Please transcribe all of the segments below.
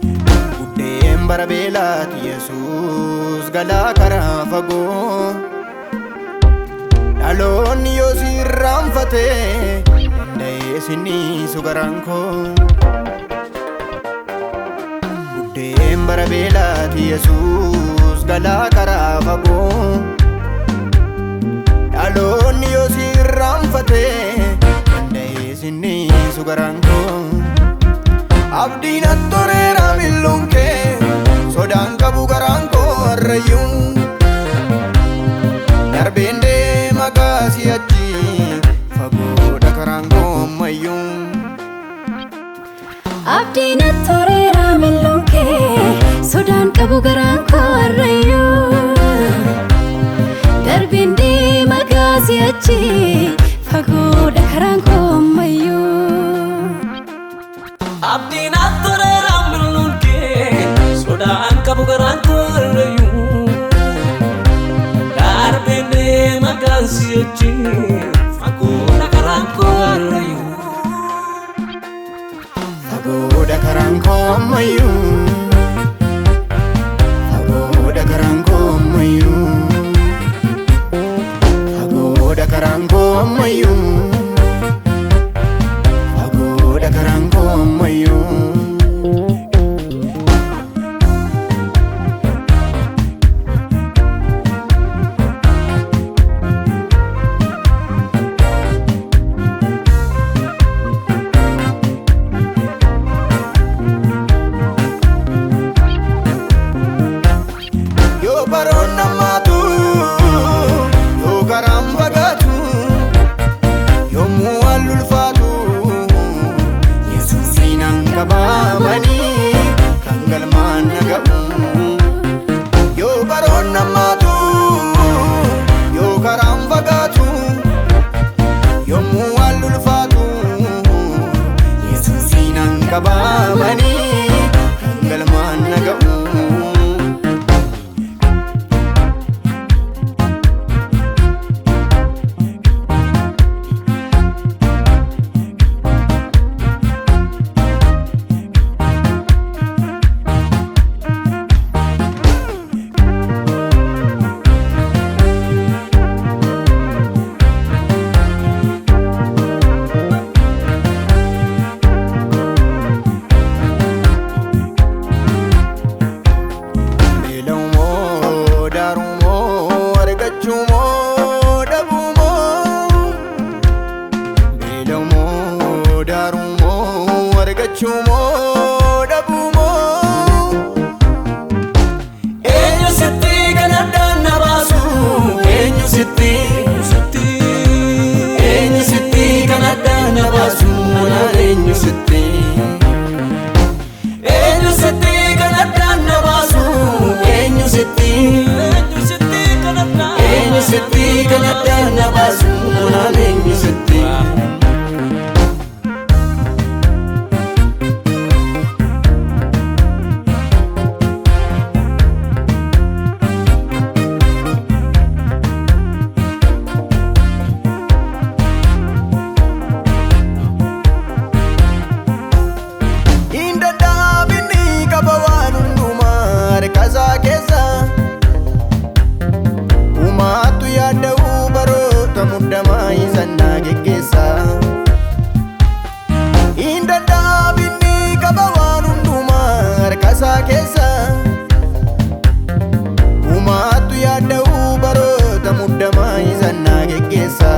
Buddeen bara beelaati Yesuus galaa karaa fagoo. Dhaloonni yoo si irraanfate danda'ee sinniisu garaan koo. Buddeen bara beelaati Yesuus galaa karaa fagoo. Dhaloonni yoo si irraanfate danda'ee sinniisu garaan koo. Abdiin attoreera milluun kee sodaan qabu garaan koo harrayyuu. Darbeen deema gaasii achi fagoodha karaan koo ammayyuu. Abdiin attoreera milluun kee sodaan qabu garaan koo harrayyuu. Darbeen deema gaasii achi fagoodha karaan koo ammayyuu. Abdiin attoreera milluun kee sodaan qabu garaan koo harrayyuu. Darbeen deema gaasii achi fagoodha karaan koo harrayyuu. Fagoodha karaan koo ammayyuu. Fagoodha karaan koo ammayyuu. Fagoodha karaan koo ammayyuu. Fagoodha karaan koo ammayyuu. Yoo baroon namaatu yoo karaan fagaatu yommuu waan ulfaatu Yesuusiin hanqabamanii kan galmaan na ga'u. Yoo baroon namaatu yoo karaan fagaatu yommuu waan ulfaatu Yesuusiin hanqabamanii kan galmaan na ga'u. Beela'umoo daarumoo argachuumoo dhabuumoo. Beela'umoo daarumoo argachuumoo dhabuumoo. Eenyu sitti kan addaan na baasu? Eenyu sitti? Eenyu sitti kan addaan na baasu? Anaan eenyu sitti? Eenyu sitti kan addaan na baasu? Eenyu sitti? Eenyu sitti kan addaan na baasu? Anaan eenyu sitti? Hin danda'aminni qaba waan hundumaa harka isaa keessa. Uumaatu yaadda'uu baroota muddamaa isaan na geggeessa. Hin danda'aminni qaba waan hundumaa harka isaa keessa. Uumaatu yaadda'uu baroota muddamaa isaan na geggeessa.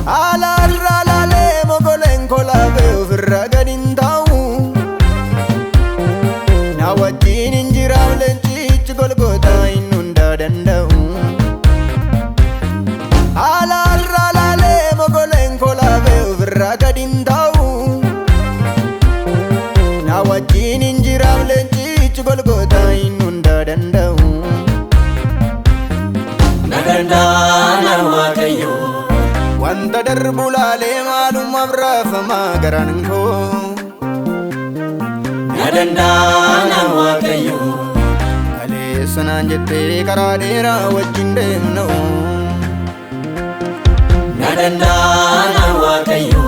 Haala irraa laalee mogoleen kolaafee ofirra gad hin taa'u. Na wajjin hin jiraam leencichi golgotaa hin hundaa danda'u. Haala irraa laalee mogoleen kolaafee ofirra gad hin taa'u. Na wajjin hin jiraam leencichi golgotaa hin hundaa danda'u. Na danda'ana Waaqayyo. Wanta darbu laalee maalumaaf raafamaa garaan koo. Na danda'anaan Waaqayyo. Kaleessa naan jettee karaa dheeraa wajjin deemnu. Na danda'anaan Waaqayyo.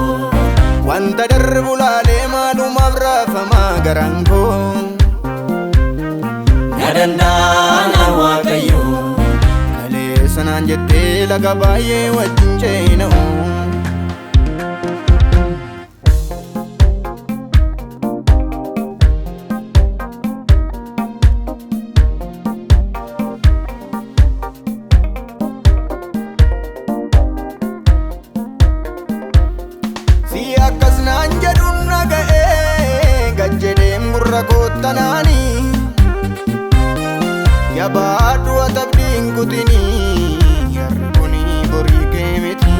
Wanta darbu laalee maalumaaf raafamaa garaan koo. Na danda'anaan Waaqayyo. Kaleessa naan jettee laga baay'ee wajjin ceenu. Si akkas naan jedhuun naga'ee gad jedheen gurra koottanaanii. Yabaadhu atabdiin kutinii yarri kunii borii kee miti.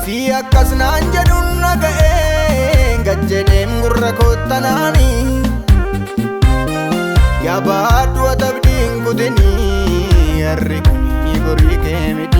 Si akkas naan jedhuun naga'ee gad jedheen gurra koottanaanii. Yabaadhu atabdiin kutinii yarri kunii borii kee miti.